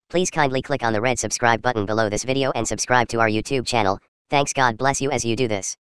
Please kindly click on the red subscribe button below this video and subscribe to our YouTube channel. Thanks. God bless you as you do this.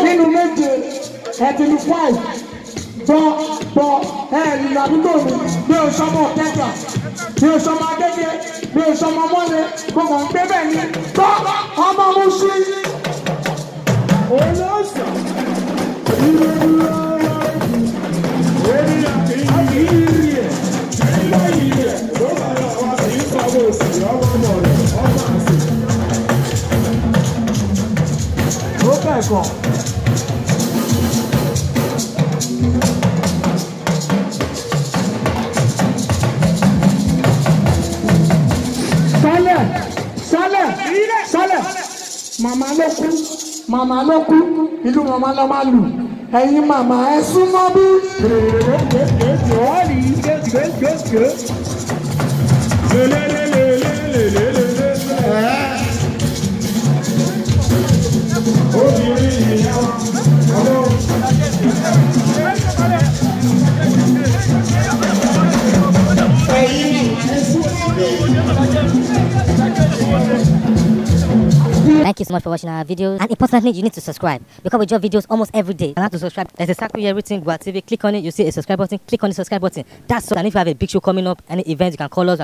Nínú méje ẹtìlú five bọ bọ ẹ̀ẹ́dì àdúgbò mi mi ò sọmọ kẹta mi ò sọmọ adéke mi ò sọmọ mọ́lẹ̀ mo kàn ń gbé bẹ́ẹ̀ ni tọ́ ọmọ mu sí. Olóòsàn ìrora ènìyàn kì í rí ẹ̀ nígbà yìí ẹ̀ ló bá yọ wá kì í sọ́wọ́ òsì ọmọ ọmọ rẹ̀ ọmọ àṣẹ. Ó kẹ́kọ̀ọ́. Sálẹ̀ sálẹ̀ sálẹ̀ màmá ló kú màmá ló kú ìlú màmá ló máa lù ẹ̀yin màmá ẹ súnmọ́ bí. Thank you so much for watching our videos, and importantly, you need to subscribe because we drop videos almost every day. And how to subscribe? There's a circle here written Gua TV. Click on it, you see a subscribe button. Click on the subscribe button. That's all. And if you have a big show coming up, any event, you can call us.